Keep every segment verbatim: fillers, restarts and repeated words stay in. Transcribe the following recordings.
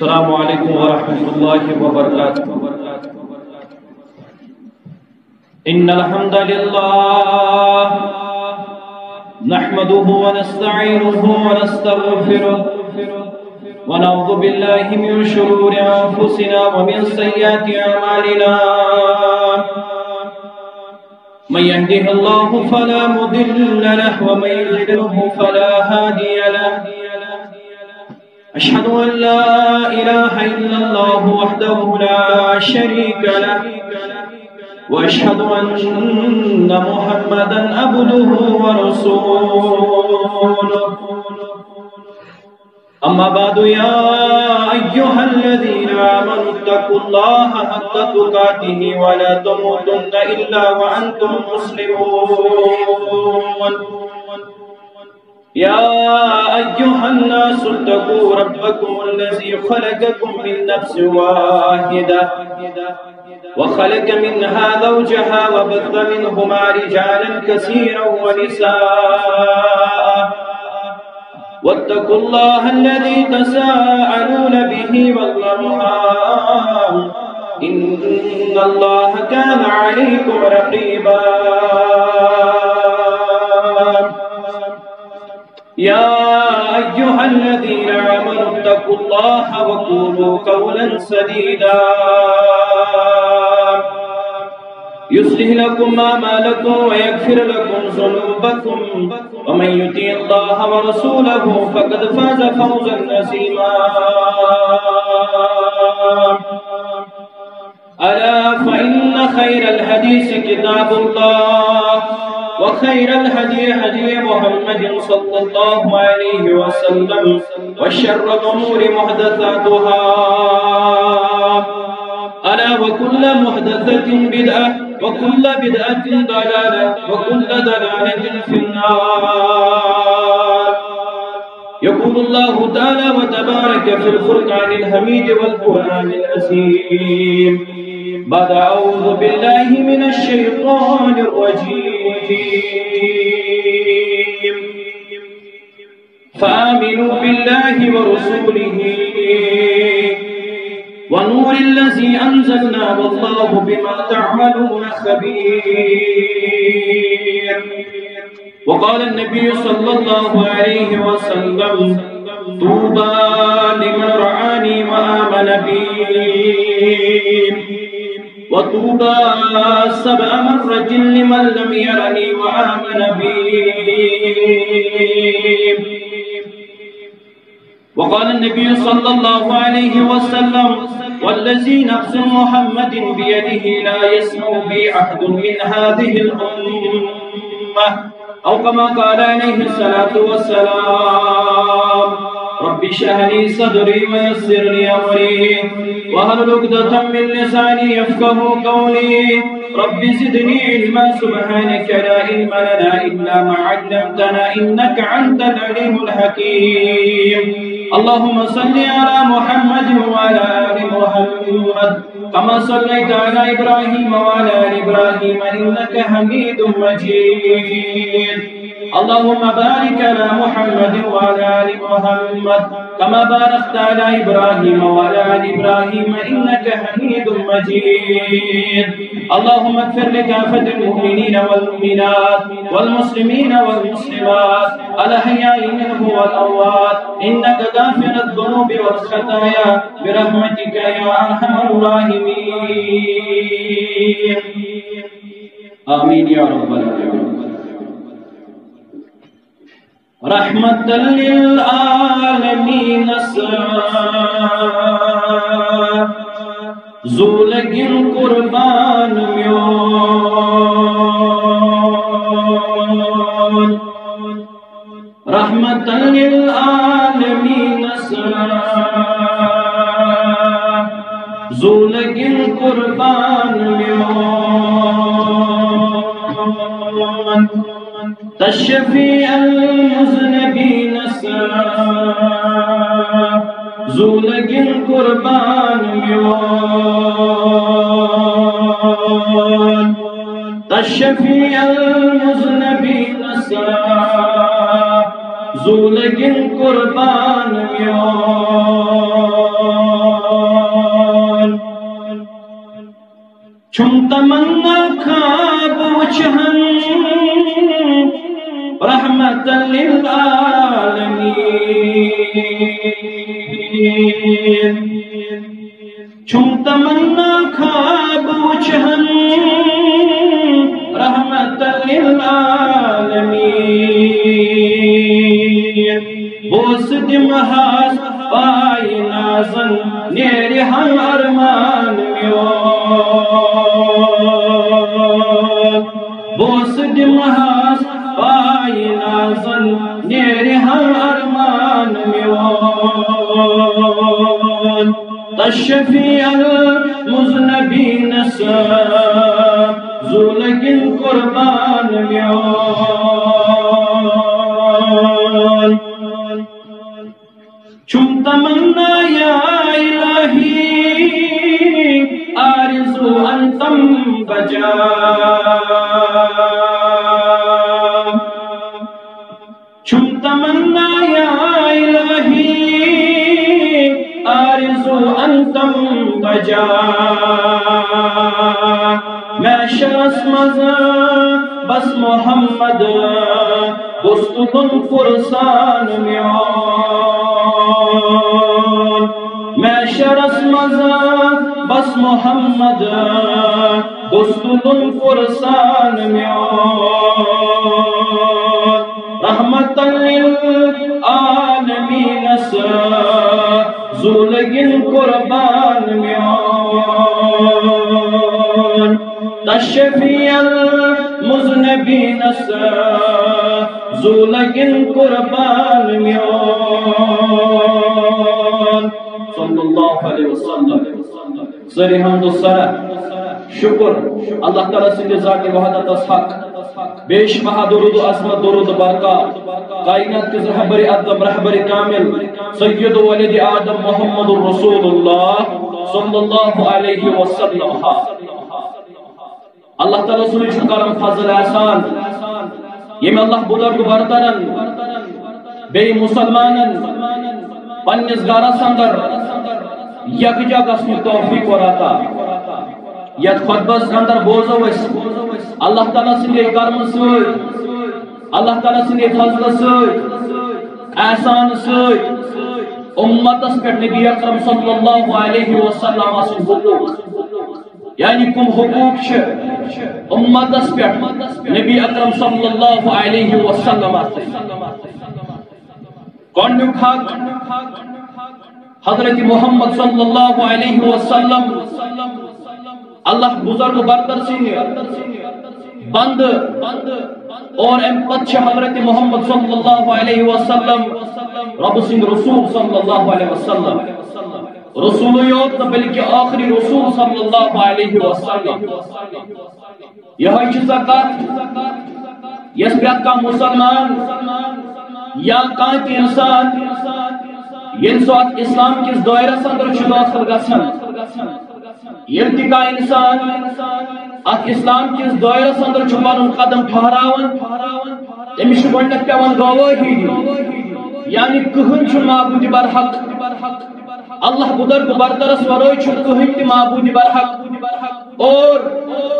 السلام عليكم ورحمة الله وبركاته. إن الحمد لله نحمده ونستعينه ونستغفره، ونعوذ بالله من شرور أنفسنا ومن سيئات أعمالنا. من يهده الله فلا مضل له، ومن يضلله فلا هادي له. أشهد أن لا إله إلا الله وحده لا شريك له، وأشهد أن محمدا عبده ورسوله. أما بعد، يا أيها الذين آمنوا اتقوا الله حق تقاته ولا تموتن إلا وأنتم مسلمون. يا أيها الناس اتقوا ربكم الذي خلقكم من نفس واحدة وخلق منها زوجها وبث منهما رجالا كثيرا ونساء، واتقوا الله الذي تساءلون به والأرحام، إن الله كان عليكم رقيبا. يا أيها الذين آمنوا اتقوا الله وقولوا قولا سديدا، يصلح لكم أعمالكم ويغفر لكم ذنوبكم، ومن يطع الله ورسوله فقد فاز فوزا عظيما. ألا فإن خير الحديث كتاب الله، وخير الهدي هدي محمد صلى الله عليه وسلم، وشر الأمور محدثاتها. ألا وكل محدثة بدعة، وكل بدعة ضلالة، وكل ضلالة في النار. يقول الله تعالى وتبارك في الفرقان الحميد والقرآن العظيم بعد أعوذ بالله من الشيطان الرجيم: فآمنوا بالله ورسوله والنور الذي أنزلنا والله بما تعملون خبير. وقال النبي صلى الله عليه وسلم: طوبى لمن رآني وآمن بي، وطوبى سبع مرة لمن لم يرني وآمن بي. وقال النبي صلى الله عليه وسلم: والذي نفس محمد بيده لا يسمع بي أحد من هذه الأمة، أو كما قال عليه الصلاة والسلام. رب اشرح لي صدري ويسر لي أمري واحلل عقدة من لساني يفقهوا قولي. رب زدني علما، سبحانك لا علم لنا إلا ما علمتنا إنك أنت العليم الحكيم. اللهم صل على محمد وعلى آل محمد كما صليت على إبراهيم وعلى آل إبراهيم إنك حميد مجيد. اللهم بارك على محمد وعلى آل محمد كما باركت على إبراهيم وعلى آل إبراهيم إنك حميد مجيد. اللهم اغفر لكافة المؤمنين والمؤمنات والمسلمين والمسلمات الأحياء منهم والأموات إنك غافر الذنوب والخطايا برحمتك يا أرحم الراحمين. آمين يا رب العالمين. رحمة للعالمين سرا زولگن قربان میون. رحمة للعالمين سرا زولگن قربان میون. تشفيع المذنبين سرا زولگن قربان میون. تشفيع المذنبين سرا زولگن قربان میون. چھُم تمنا خواب وٕچھہن رحمت للعالمین۔ بوس دِمہس پاے نازن نیرِ ہن ارمان میون۔ بوس دِمہس پاے نازن نیرِ ہن ارمان میون۔ تشفیع المذنبینس زولگن قربان میون۔ چھُم تمنا یا الہی آرزو انتم بجا۔ چھُم تمنا یا الہی آرزو انتم بجا۔ محشرس منٛز بس محمد گوٚژھ تُلُن پُرسان میون۔ محشرس منٛز بس محمد گوٚژھ تُلُن پُرسان میون۔ رحمت للعالمینس زولگن قربان میون۔ تشفیع المذنبینس زولگن قربان میون۔ صلی اللہ علیہ وسلم۔ زرِ حمد و ثنا، شکر اللہ تعالیٰ سٕنٛدِ ذاتِ وحدتس حق۔ بیش بہا درود و عظمت، درود و برکات کائنات کِس رہبرِ اعظم، رہبرِ کامل، سید ولدِ آدم محمد رسول اللہ صلی اللہ علیہ وسلم۔ ہا، اللہ تعالیٰ سُنٛد چھُ کرم فضل احسان، ییٚمۍ اللہ بزرگ برترن بیٚیہِ مسلمانن پننِس گرس اندر یکجا گژھنُک توفیق اور عطا۔ یتھ خطبس اندر بوزو أسۍ اللہ تعالیٰ سٕنٛدِ کرمہٕ سۭتۍ، اللہ تعالیٰ سٕنٛدِ فضلہٕ سۭتۍ، احسانہٕ سۭتۍ امتس پٮ۪ٹھ نبی اکرم صلی اللہ علیہ وسلم سٕنٛدۍ حقوق، یعنی کم حقوق چھِ امتس پٮ۪ٹھ نبی اکرم صلی اللہ علیہ وسلم سٕنٛدۍ۔ گۄڈنیُک حق، حضرت محمد صلی اللہ علیہ وسلم، اللہ بزرگ برتر سٕنٛدۍ بندٕ، اور امہِ پتہٕ چھِ حضرت محمد صلی اللہ علیہ وسلم رب سٕنٛدۍ رسول صلی اللہ علیہ وسلم۔ رسولٕے یوت نہٕ بلکہ آخری رسول صلی اللہ علیہ وسلم۔ یہے چھِ سۄ کتھ یۄس پرٛٮ۪تھ کانٛہہ مسلمان یا کانٛہہ تہِ انسان ییٚلہِ سُہ اتھ اسلام کِس دٲیرس اندر چھُ دٲخل گژھان، ییٚلہِ تہِ کانٛہہ انسان اتھ اسلام کِس دٲیرس اندر چھُ پنُن قدم ٹھہراوان، تٔمِس چھُ گۄڈٕنٮ۪تھ پٮ۪وان گوٲہی دِنۍ، یعنی کٕہٕنۍ چھُنہٕ معبوٗدِ برحق، اللہ بزرگ برترس ورٲے چھُنہٕ کٕہٕنۍ تہِ معبوٗدِ برحق۔ اور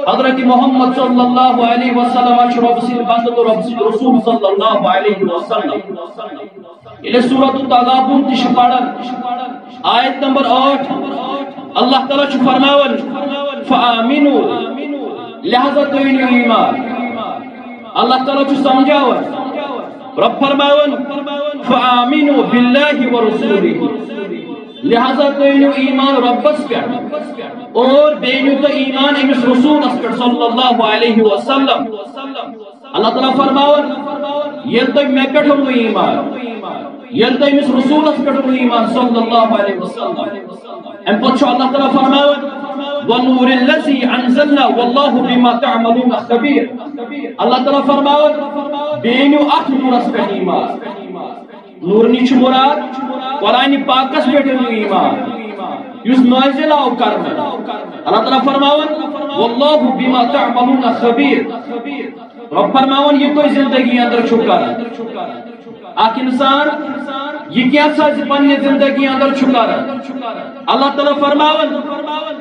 حضرت محمد صلی اللہ علیہ وسلم چھُ رب سٕنٛدۍ بندٕ تہٕ رب سٕنٛدۍ رسول صلی اللہ علیہ وسلم۔ ییٚلہِ سورۃ التغابن تہِ چھِ پران، آیت نمبر ٲٹھ، اللہ تعالیٰ چھُ فرماوان، فآمنوا، لہذا تُہۍ أنِو ایمان۔ اللہ تعالیٰ چھُ سمجھاوان، رب فرماوان، فآمنوا باللہ ورسولہ، لہذا تُہۍ أنِو ایمان ربس پٮ۪ٹھ اور بیٚیہِ أنِو تُہۍ ایمان أمِس رسولس پٮ۪ٹھ صلی اللہ علیہ وسلم۔ اللہ تعالیٰ فرماوان، ییٚلہِ تُہۍ مےٚ پٮ۪ٹھ اوٚنوٕ ایمان، ییٚلہِ تُہۍ أمِس رسولس پٮ۪ٹھ اوٚنوٕ ایمان صلی اللہ علیہ وسلم، امہِ پتہٕ چھُ اللہ تعالیٰ فرماوان، والنور الذی انزلنا واللہ بما تعملون خبیر۔ اللہ تعالیٰ فرماوان، بیٚیہِ أنِو اتھ نورس پٮ۪ٹھ ایمان۔ نور نِش چھُ مراد قرآن پاکس پٮ۪ٹھ أنِو ایمان، یُس نازل آو کرنہٕ۔ اللہ تعالیٰ فرماوان، واللہ بما تعملون خبیر۔ رب فرماوان، یہِ تُہۍ زندگی اندر چھُو کران، اکھ انسان یہِ کینٛژھا زِ پننہِ زندگی اندر چھُ کران، اللہ تعالیٰ فرماوان،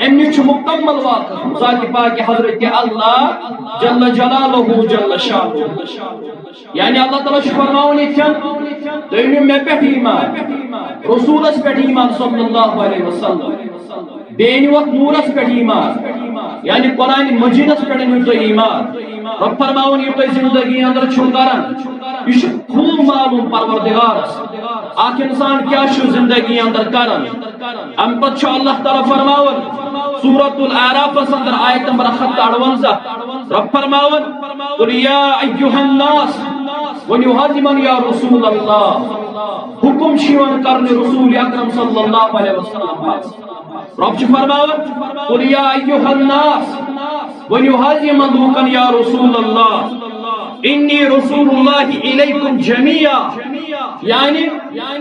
أمۍ نِش چھُ مکمل واقف ذاتِ پاکِ حضرت اللہ جل جلالہ جل شانہ۔ یعنی اللہ تعالیٰ چھُ فرماوان ییٚتٮ۪ن، تُہۍ أنِو مےٚ پٮ۪ٹھ ایمان، رسولس پٮ۪ٹھ ایمان صلی اللہ علیہ وسلم، بیٚیہِ أنِو اتھ نوٗرس پٮ۪ٹھ ایمان، یعنی قرآن مجیدس پٮ۪ٹھ أنِو تُہۍ ایمان۔ رب فرماوان، یہِ تُہۍ زندگی اندر چھِو کران، یہِ چھُ خوب معلوم پروردگارس۔ اکھ انسان کیٛاہ چھُ زندگی اندر کران؟ امہِ پتہٕ چھُ اللہ تعالیٰ فرماوان سورۃ الاعرافس اندر آیت نمبر اکھ ہتھ تہٕ اَرونٛزاہ، رب فرماوان، قل یا ایھا الناس، ؤنِو حظ یِمن یا رسول اللہ، حکم چھُ یِوان کرنہٕ رسول اکرم صلی اللہ علیہ وسلم۔ رب چھُ فرماوان، قل یا ایھا الناس، ؤنِو حظ یِمن لوٗکن یا رسول اللہ، انی رسول اللہ الیکم جمیعا، یعنی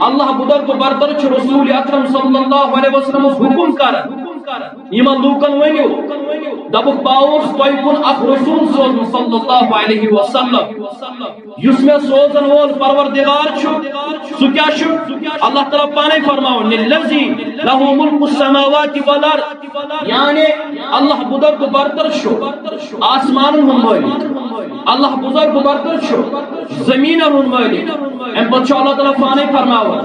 اللہ بزرگ برتر چھُ رسول اکرم صلی اللہ علیہ وسلمس حکم کران۔ یِمن لوٗکن ؤنِو، دپُکھ، بہٕ آوُس تۄہہِ کُن اکھ رسول سوزنہٕ صلی اللہ علیہ وسلم۔ یُس مےٚ سوزن وول پروردگار چھُ، سُہ کیٛاہ چھُ؟ اللہ تعالیٰ پانے فرماوان، الذی لہ ملک السماوات والارض، یعنی اللہ بزرگ برتر چھُ آسمانن ہُنٛد مٲلِک، اللہ بزرگ برتر چھُ زمینن ہُنٛد مٲلِک۔ امہِ پتہٕ چھُ اللہ تعالیٰ پانے فرماوان،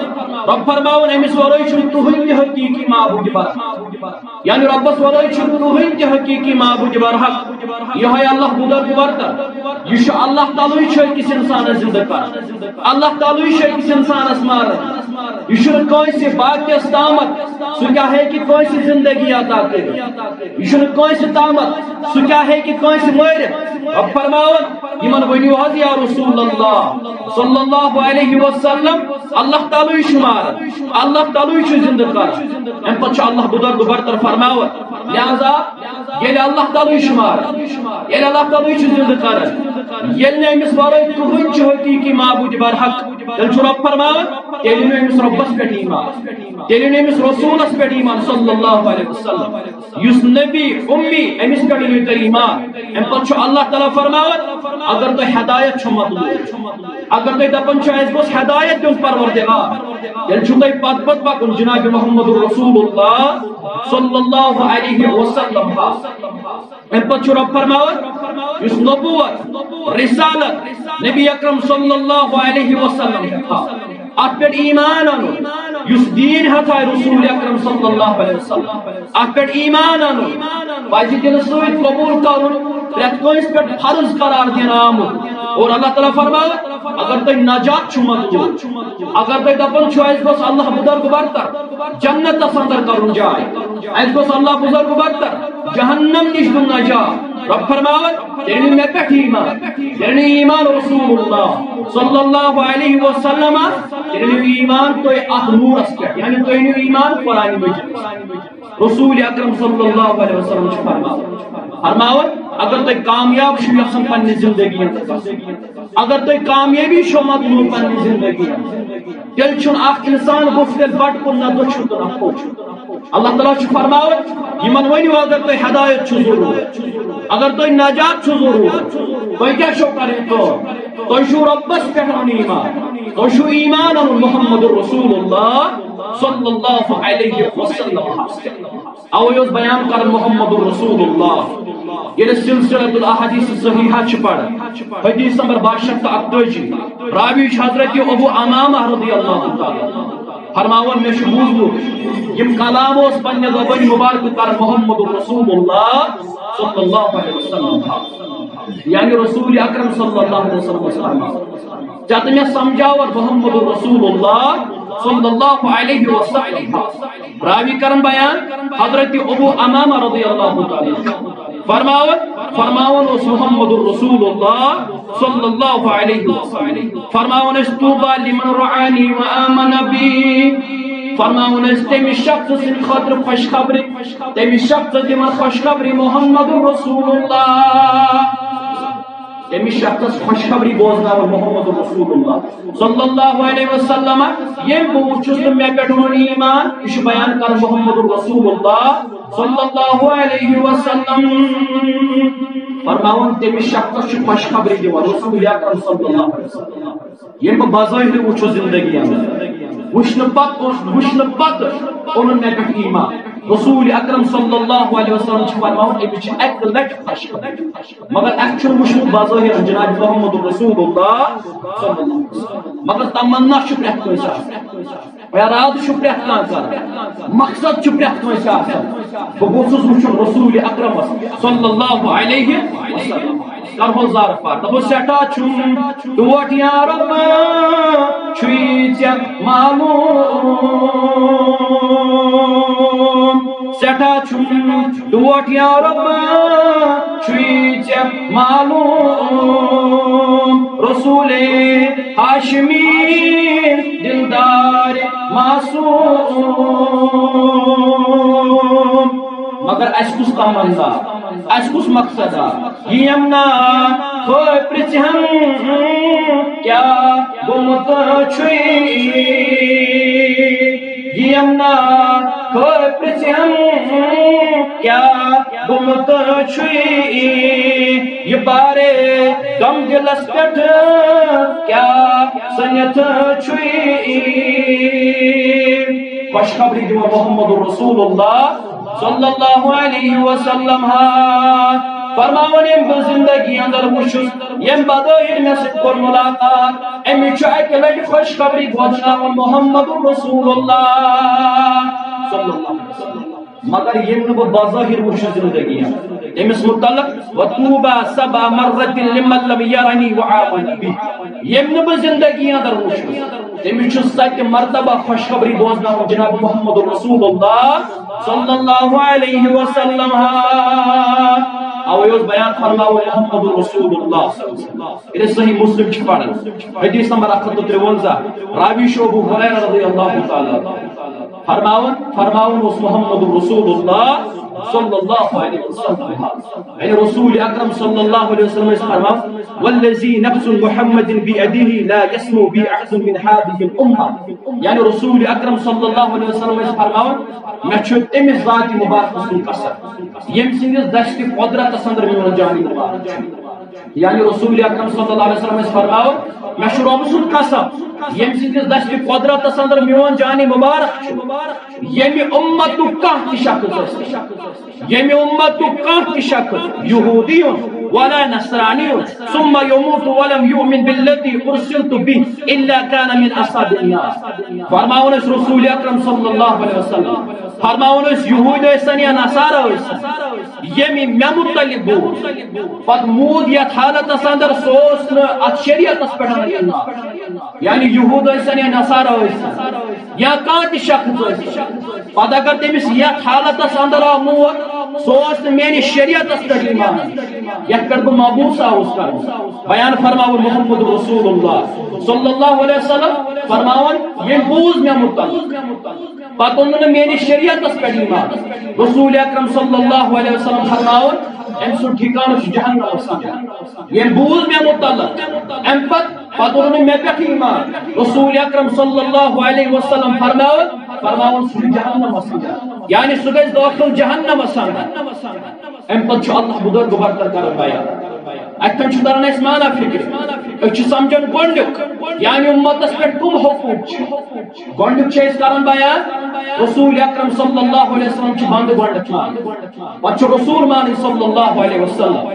رب فرماوان، أمِس ورٲے چھُنہٕ کٕہٕنۍ تہِ حقیٖقی معبوٗد برحق۔ یعنی ربس ورٲے چھُ کٕہٕنۍ تہِ حقیٖقی معبوٗد برحق۔ یِہوٚے اللہ بزرگ برتر، یہِ چھُ اللہ تعالیٰ ہٕے چھُ أکِس انسانس زندٕ کران۔ اللہ تعالیٰ ہٕے چھُ أکِس انسانس ماران۔ یہِ چھُنہٕ کٲنٛسہِ باقیس تامتھ، سُہ کیٛاہ ہیٚکہِ کٲنٛسہِ زندگی عطا کٔرِتھ۔ یہِ چھُنہٕ کٲنٛسہِ تامتھ، سُہ کیٛاہ ہیٚکہِ کٲنٛسہِ مٲرِتھ۔ رب فرماوان، یِمن ؤنِو حظ یا رسول اللہ صلی اللہ علیہ وسلم، اللہ تعالیٰ ہٕے چھُ ماران، اللہ تعالیٰ ہٕے چھُ زندٕ کران۔ امہِ پتہٕ چھُ اللہ بزرگ برتر فرماوان، لہذا ییٚلہِ اللہ تعالیٰ ہٕے چھُ ماران، ییٚلہِ اللہ تعالیٰ ہٕے چھُ زندٕ کران، ییٚلہِ نہٕ أمِس ورٲے کٕہٕنۍ چھُ حقیٖقی معبوٗد برحق، تیٚلہِ چھُ رب فرماوان، تیٚلہِ أنِو أمِس ربس پٮ۪ٹھ ایمان، تیٚلہِ أنِو أمِس رسولس پٮ۪ٹھ ایمان صلی اللہ علیہ وسلم، یُس نبی امی، أمِس پٮ۪ٹھ أنِو تُہۍ ایمان۔ امہِ پتہٕ چھُ اللہ تعالیٰ فرماوان، اگر تۄہہِ ہدایت چھو مطلوب، اگر تُہۍ دپان چھِو، اَسہِ گوٚژھ ہدایت دیُن پروردگار، تیٚلہِ چھُو تۄہہِ پتہٕ پتہٕ پکُن جناب محمد رسول اللہ صلی اللہ علیہ وسلم۔ امہِ پتہٕ چھُ رب فرماوان، یُس نبوت، رسالت نبی اکرم صلی اللہ علیہ وسلم ہیٚتھ ہا، اتھ پٮ۪ٹھ ایمان انُن، یُس دیٖن ہیٚتھ ہا رسول اکرم صلی اللہ علیہ وسلم، اتھ پٮ۪ٹھ ایمان انُن، پزِ دِلہٕ سۭتۍ قبول کرُن، پرٛٮ۪تھ کٲنٛسہِ پٮ۪ٹھ فرض قرار دِنہٕ آمُت۔ اور اللہ تعالیٰ فرماوان، اگر تۄہہِ نجات چھُ مطلوب، اگر تُہۍ دپان چھِو، اَسہِ گوٚژھ اللہ بزرگ برتر جنتس اندر کرُن جاے، اَسہِ گوٚژھ اللہ بزرگ برتر جہنم نِش دیُن نجات، رب فرماوان، تیٚلہِ أنِو مےٚ پٮ۪ٹھ ایمان، تیٚلہِ أنِو ایمان رسول اللہ صلی اللہ علیہ وسلم، تیٚلہِ أنِو ایمان تُہۍ اتھ نوٗرس پٮ۪ٹھ، یعنی تُہۍ أنِو ایمان قرآن مجیدس۔ رسول اکرم صلی اللہ علیہ وسلم چھُ فرماوان، فرماوان، اگر تُہۍ کامیاب چھِو یژھان پننہِ زندگی اندر، اگر تُہۍ کامیٲبی چھو مطلوب پننہِ زندگی اندر، تیٚلہِ چھُنہٕ اکھ انسان گوٚژھ تیٚلہِ بٹہٕ کُن نہ دٔچھُن تہٕ نہ کھوٚت۔ اللہ تعالیٰ چھُ فرماوان، یِمن ؤنِو، اگر تۄہہِ ہدایت چھُ ضروٗرت، اگر تۄہہِ نجات چھُ ضروٗرت، تۄہہِ کیٛاہ چھو کرٕنۍ کٲم؟ تۄہہِ چھُو رۄبس پٮ۪ٹھ اَنُن ایمان، تۄہہِ چھُو ایمان اَنُن محمد رسول اللہ صلی اللہ علیہ وسلم۔ اوے اوس بیان کران محمد رسول اللہ۔ ییٚلہِ سلسلۃ الاحادیث صحیحہ چھِ پران، حدیث نمبر باہ شیٚتھ تہٕ اَکتٲجی، راوی چھُ حضرت ابو امامہ رضی اللہ تعالیٰ عنہ۔ فرماوان، مےٚ چھُ بوٗزمُت، یِم کلام اوس پننہِ زبٲنۍ مبارکہٕ کران محمد رسول اللہ صلی اللہ علیہ وسلم۔ یعنی رسول اکرم صلی اللہ علیہ وسلم اوس فرماوان۔ ژےٚ تہٕ مےٚ سمجھاوَن محمد رسول اللہ صلی اللہ علیہ وسلم۔ راوی کرن بیان حضرت ابو امامہ رضی اللہ تعالیٰ عنہ۔ فرماوان، فرماوان اوس محمد رسول اللہ صلی اللہ علیہ وسلم۔ فرماوان ٲسۍ، طوبیٰ لمن رعانی و آمن بی۔ فرماوان ٲسۍ تٔمِس شخص سٕنٛدِ خٲطرٕ خوشخبری، تٔمِس شخص دِوان خوشخبری محمد رسول اللہ۔ تٔمِس شخصس خوشخبری بوزناوان محمد رسول اللہ صلی اللہ علیہ وسلم۔ ییٚمۍ بہٕ وُچھُس تہٕ مےٚ پٮ۪ٹھ اوٚن ایمان، یہِ چھُ بیان کران محمد رسول اللہ صلی اللہ علیہ وسلم۔ فرماوان، تٔمِس شخصس چھُ خوشخبری دِوان رسول اکرم صلی اللہ علیہ وسلم۔ ییٚمۍ بہٕ بظٲہِر وُچھُس زندگی اندر، وُچھنہٕ پتہٕ اوس، وُچھنہٕ پتہٕ اوٚنُن مےٚ پٮ۪ٹھ ایمان۔ رسول اکرم صلی اللہ علیہ وسلم چھِ فرماوان، أمِس چھِ اَکہِ لٹہِ خۄشخبری، مگر اَسہِ چھُنہٕ وٕچھمُت بظٲہِر جناب محمد رسول اللہ صلی اللہ علیہ وسلم، مگر تمنا چھُ پرٛٮ۪تھ کٲنٛسہِ آسان، ارادٕ چھُ پرٛٮ۪تھ کانٛہہ کران، مقصد چھُ پرٛٮ۪تھ کٲنٛسہِ آسان۔ بہٕ گوٚژھُس وٕچھُن رسول اکرمس صلی اللہ علیہ وسلم۔ کرہو زار پار، دپو سٮ۪ٹھاہ چھُم ٹوٹھ یا رب، چھُے ژےٚ معلوم۔ سٮ۪ٹھاہ چھُم ٹوٹھ یا رب، چھُے ژےٚ معلوم۔ رسول ہاشمی دلدار معصوم۔ مگر اَسہِ کُس تمنا، اَسہِ کُس مقصد آ؟ یِم نا خٲطرٕ پرٛژھن کیٛاہ گوٚمُت چھُے؟ یِم نا خٲطرٕ پرٛژھن کیٛاہ گوٚمُت چھُے؟ یہِ بارے غم دِلس پٮ۪ٹھ کیٛاہ سٔنِتھ چھُے؟ خوشخبری دِوان محمد رسول اللہ صلی اللہ علیہ وسلم ہا۔ فرماوان، ییٚمۍ بہٕ زندگی اندر وٕچھُس، ییٚمۍ بظٲہِر مےٚ سۭتۍ کوٚر ملاقات، أمِس چھُ اَکہِ لٹہِ خوشخبری بوزناوان محمد رسول اللہ صلی اللہ علیہ وسلم۔ مگر ییٚمۍ نہٕ بہٕ بظٲہِر وٕچھُس زندگی اندر، أمِس متعلق، وطوبى سبع مرة لمن لم يرني وآمن بي۔ ییٚمۍ نہٕ بہٕ زندگی اندر وٕچھُس، تٔمِس چھُ ستہِ مرتبہ خوشخبری بوزناوُن جناب محمد رسول اللہ صلی اللہ علیہ وسلم۔ اوے اوس بیان فرماوُن محمد رسول اللہ صلی اللہ علیہ وسلم۔ ییٚلہِ صحیح مسلم چھِ پران، حدیث نمبر اکھ ہتھ تہٕ ترٛوَنزاہ، راوی چھُ ابو ہریرہ رضی اللہ تعالیٰ عنہ۔ فرماوان، فرماوان اوس محمد رسول اللہ صلی اللہ علیہ وسلم۔ یعنی رسول اکرم صلی اللہ علیہ وسلم ٲسۍ فرماوان، والذي نفس محمد بيده لا يسمع بي أحد من هذه الأمة۔ یعنی رسول اکرم صلی اللہ علیہ وسلم ٲسۍ فرماوان، مےٚ چھُ تٔمِس ذاتِ مبارکہ سُنٛد قسم، ییٚمہِ سٕنٛدِس دستِ قدرتس اندر میون جانِ مبارک چھُ۔ یعنی رسول اکرم صلی اللہ علیہ وسلم ٲسۍ فرماوان، مےٚ چھُ رۄبہٕ سُنٛد قسم، ییٚمہِ سٕنٛدِس دستِ قدرتس اندر میون جانِ مبارک چھُ، ییٚمہِ اُمتُک کانٛہہ تہِ شخص ٲسۍ، ییٚمہِ اُمتُک کانٛہہ تہِ شخص، یہودی ولا نصرانی، ثم يموت ولم يؤمن بالذي أرسلت به إلا كان من أصحاب النار۔ فرماوان ٲسۍ رسول اکرم صلی اللہ علیہ وسلم، فرماوان ٲسۍ یہودۍ ٲسۍ تن یا نصارہ ٲسۍ تن، ییٚمہِ مےٚ متعلق بوٗز، پتہٕ موٗد یتھ حالتس اندر، سُہ اوس نہٕ اتھ شریعتس پٮ۪ٹھ انان ایمان۔ یعنی یہود ٲسۍ تن یا نصارہ ٲسۍ تن یا کانٛہہ تہِ شخص ٲسۍ تن، پتہٕ اگر تٔمِس یتھ حالتس اندر آو موت، سُہ اوس نہٕ میٲنِس شریعتس پٮ۪ٹھ ایمان، یتھ پٮ۪ٹھ بہٕ مبعوث آوُس کرنہٕ۔ بیان فرماوُن محمد رسول اللہ صلی اللہ علیہ وسلم فرماوان، ییٚمۍ بوٗز مےٚ متعلق، پتہٕ اوٚن نہٕ میٲنِس شریعتس پٮ۪ٹھ ایمان۔ رسول اکرم صلی اللہ علیہ وسلم فرماوان، أمۍ سُنٛد ٹھکانہٕ چھُ جہنمس اندر۔ ییٚمۍ بوٗز مےٚ متعلق، اَمہِ پتہٕ، پتہٕ اوٚن نہٕ مےٚ پٮ۪ٹھ ایمان۔ رسول اکرم صلی اللہ علیہ وسلم فرماوان، فرماوان سُہ چھُ جہنمس اندر۔ یعنی سُہ گژھِ دٲخل جہنمس اندر۔ اَمہِ پتہٕ چھُ اللہ بُدر گُبرتر کران بیان۔ اَتہِ پٮ۪ٹھ چھُ تران اَسہِ معنی فِکرِ۔ أسۍ چھِ سمجھان گۄڈٕنیُک، یعنی اُمتس پٮ۪ٹھ کٕم حقوٗق چھِ۔ گۄڈٕنیُک چھِ أسۍ کران بیان، رسول اکرم صلی اللہ علیہ وسلم چھِ بندٕ گۄڈٕنیتھ مانٕنۍ۔ پتہٕ چھُ رسول مانٕنۍ صلی اللہ علیہ وسلم۔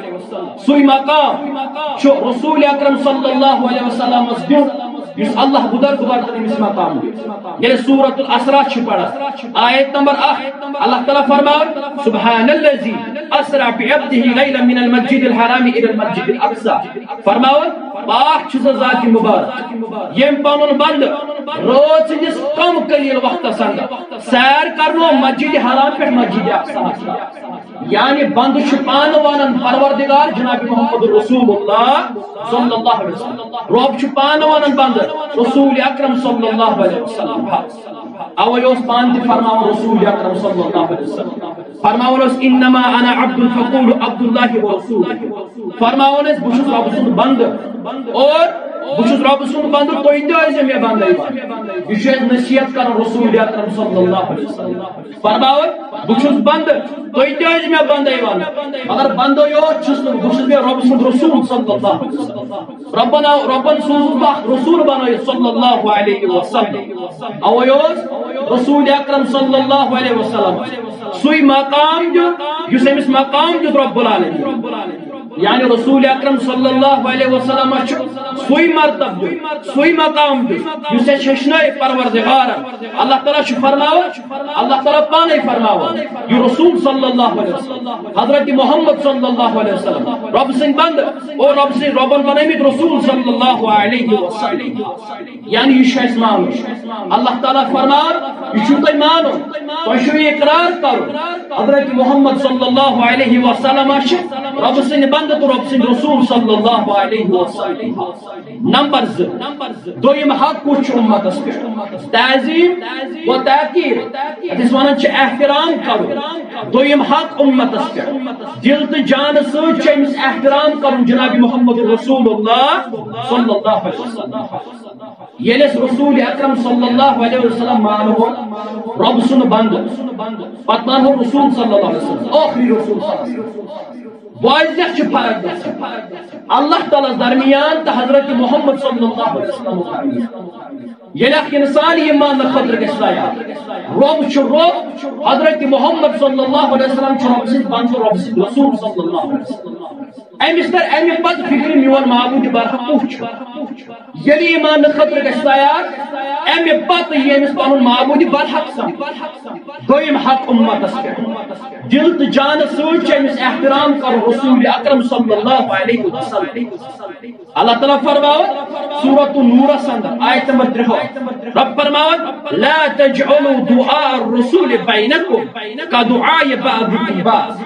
سُے مقام چھُ رسول اکرم صلی اللہ علیہ وسلمس دیُن، یُس اللہ بُدر گُبرتر أمِس مقام دیُن۔ ییٚلہِ سورۃ الاسراء چھِ پران، آیت نمبر اکھ، اللہ تعالیٰ فرماوان، سبحان الذي اسرى بعبده ليلا من المسجد الحرام الى المسجد الاقصى۔ فرماوان، پاک چھُ سُہ ذاتِ مبارک، ییٚمۍ پنُن بندٕ رٲژ ہٕنٛدِس کم قلیل وقتس اندر سیر کرنو مسجد حرام پٮ۪ٹھ مسجد اقصیٰ۔ یعنی بندٕ چھُ پانہٕ ونان، پروردگار جناب محمد رسول اللہ صلی اللہ علیہ وسلم، رۄب چھُ پانہٕ ونان بندٕ رسول اکرم صلی اللہ علیہ وسلم۔ اوے اوس پانہٕ تہِ فرماوان رسول اکرم صلی اللہ علیہ وسلم، فرماوان اوس، انما انا عبد فقولوا عبد الله ورسوله۔ فرماوان ٲسۍ، بہٕ چھُس رۄبہٕ سُنٛد بندٕ، اور بہٕ چھُس رۄبہٕ سُنٛد بندٕ، تُہۍ تہِ ٲسۍزیو مےٚ بندے ونان۔ یہِ چھُ اَسہِ نصیحت کران رسول اکرم صلی اللہ علیہ وسلم۔ فرماوان، بہٕ چھُس بندٕ، تُہۍ تہِ ٲسۍزیو مےٚ بندے ونان، مگر بندٕ یوت چھُس نہٕ، بہٕ چھُس مےٚ رۄبہٕ سُنٛد رسول صلی اللہ علیہ وسلم۔ رۄبن آو، رۄبن سوٗزُس بہٕ اکھ رسول بنٲیِتھ صلی اللہ علیہ وسلم۔ اوے اوس رسول اکرم صلی اللہ علیہ وسلم سُے مقام دیُت یُس أمِس مقام دیُت رب العالمین۔ یعنی رسول اکرم صلی اللہ علیہ وسلم چھُ سُے مرتبہ دیُت، سُے مقام دیُت یُس اَسہِ ہیٚچھنٲے پروردگارن۔ اللہ تعالیٰ چھُ فرماوان، اللہ تعالیٰ پانے فرماوان، یہِ رسول صلی اللہ علیہ وسلم، حضرت محمد صلی اللہ علیہ وسلم، رب سٕنٛدۍ بندٕ، او رب سٕنٛدۍ، ربن بنٲومٕتۍ رسول صلی اللہ علیہ وسلم۔ یعنی یہِ چھُ اَسہِ مانُن۔ اللہ تعالیٰ فرمان، یہِ چھُو تۄہہِ مانُن، تۄہہِ چھُو یہِ اقرار کرُن۔ حضرت محمد صلی اللہ علیہ وسلم چھِ رب سٕنٛدۍ بندٕ تہٕ رب سٕنٛدۍ رسول صلی اللہ علیہ وسلم۔ نمبر زٕ، دوٚیِم حق کُس چھُ اُمتس پٮ۪ٹھ؟ تعظیم و تحقیر، یَتھ أسۍ وَنان چھِ احترام کرُن۔ دوٚیِم حق اُمتس پٮ۪ٹھ، دِل تہٕ جانہٕ سۭتۍ چھُ أمِس احترام کرُن جناب محمد رسول اللہ صلی اللہ علیہ وسلم۔ ییٚلہِ أسۍ رسول اکرم صلی اللہ علیہ وسلم مانہون رب سُنٛد بندٕ، پتہٕ مانہون رسول صلی اللہ علیہ وسلم، ٲخری رسول صلی اللہ علیہ وسلم۔ واضح چھِ فرق گژھان اللہ تعالیٰ ہَس درمیان تہٕ حضرت محمد صلی اللہ علیہ وسلم درمیان۔ ییٚلہِ اکھ انسان یہِ ماننہٕ خٲطرٕ گژھِ تیار، رب چھُ رب، حضرت محمد صلی اللہ علیہ وسلم چھُ رب سٕنٛدۍ بندٕ، رب سٕنٛدۍ رسول صلی اللہ علیہ وسلم۔ أمِس تر اَمہِ پتہٕ فکرِ میون معبود برحق کُس چھُ۔ ییٚلہِ یہِ ماننہٕ خٲطرٕ گژھِ تیار، اَمہِ پتہٕ یی أمِس پنُن معبود برحق سمجھ۔ دوٚیِم حق اُمتس پٮ۪ٹھ، دِل تہٕ جانہٕ سۭتۍ چھُ أمِس احترام کرُن رسول اکرم صلی اللہ علیہ وسلم۔ اللہ تعالیٰ فرماوان سورۃ النورس اندر آیت نمبر ترٛہٲٹھ، رب فرماوان، لا تجعلوا دعاء الرسول بينكم كدعاء بعضكم بعضا۔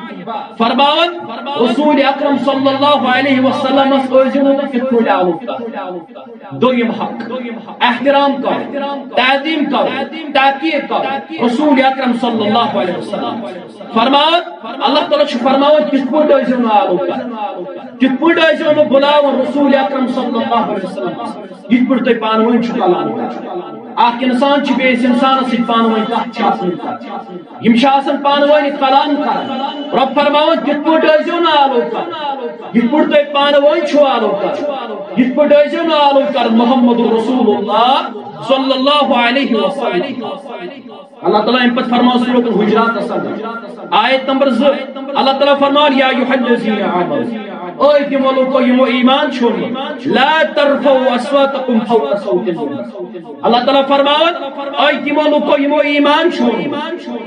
فرماوان، رسول اکرم صلی اللہ علیہ وسلمس ٲسۍزیو نہٕ تُہۍ تِتھ پٲٹھۍ آلوٗد کران۔ دوٚیِم حق، احترام کرُن، تعظیم کرُن، تحقیر کرُن رسول اکرم صلی اللہ علیہ وسلم۔ فرماوان، اللہ تعالیٰ چھُ فرماوان، تِتھ پٲٹھۍ ٲسۍزیو نہٕ آلوٗد کران، تِتھ پٲٹھۍ ٲسۍزیو نہٕ بُلاوان رسول اکرم صلی اللہ علیہ وسلم، یِتھ پٲٹھۍ تُہۍ پانہٕ ؤنۍ چھِو کلام کران۔ اکھ انسان چھُ بیٚیِس انسانس سۭتۍ پانہٕ ؤنۍ کتھ چھِ آسان کران۔ یِم چھِ آسان پانہٕ ؤنۍ کلام کران۔ رب فرماوان، تِتھ پٲٹھۍ ٲسۍزیو نہٕ آلوٗد کران، یِتھ پٲٹھۍ تُہۍ پانہٕ ؤنۍ چھِو آلوٗد کران، یِتھ پٲٹھۍ ٲسۍزیو نہٕ آلوٗد کران محمد رسول اللہ صلی اللہ علیہ وسلم۔ اللہ تعالیٰ اَمہِ پتہٕ فرماوان سورۃ الحجراتس اندر، آیت نمبر زٕ، اللہ تعالیٰ فرماوان، یا ایھا الذین آمنوا، اے تِمو لوٗکو یِمو ایمان چھوٚنمُت، لا ترفعوا اصواتکم فوق صوت النبی۔ اللہ تعالیٰ فرماوان، اے تِمو لوٗکو یِمو ایمان چھوٚن،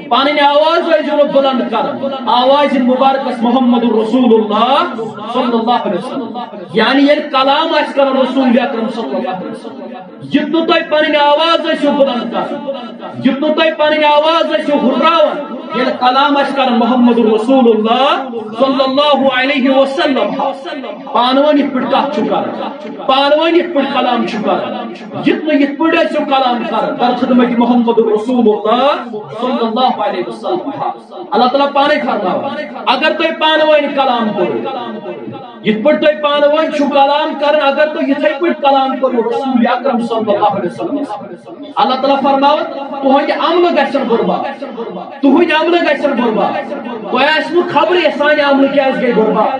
پنٕنۍ آواز ٲسۍزیو نہٕ بُلند کران آوازِ مبارکس محمد رسول اللہ صلی اللہ علیہ وسلم۔ یعنی ییٚلہِ کلام آسہِ کران رسول اکرم صلی اللہ علیہ وسلم، یُتھ نہٕ تُہۍ پنٕنۍ آواز ٲسِو بُلند کران، یُتھ نہٕ تُہۍ پنٕنۍ آواز ٲسِو ہُرراوان، ییٚلہِ کلام آسہِ کران محمد رسول اللہ صلی اللہ علیہ وسلم، پانہٕ ؤنۍ یِتھ پٲٹھۍ کتھ چھُ کران، پانہٕ ؤنۍ یِتھ پٲٹھۍ کلام چھُ کران، یُتھ نہٕ یِتھ پٲٹھۍ ٲسِو کلام کران در خدمت محمد رسول اللہ صلی اللہ علیہ وسلم۔ اللہ تعالیٰ پانے فرماوان، اگر تُہۍ پانہٕ ؤنۍ کلام کٔرِو، یِتھ پٲٹھۍ تُہۍ پانہٕ ؤنۍ چھِو کلام کران، اگر تُہۍ یِتھے پٲٹھۍ کلام کٔرِو رسول اکرم صلی اللہ علیہ وسلم، اللہ تعالیٰ فرماوان، تُہنٛدِ عملہٕ گژھن برباد، تُہنٛدِ عملہٕ گژھن برباد۔ تۄہہِ آسہِ نہٕ خبرٕے سانہِ عملہٕ کیازِ گٔے برباد۔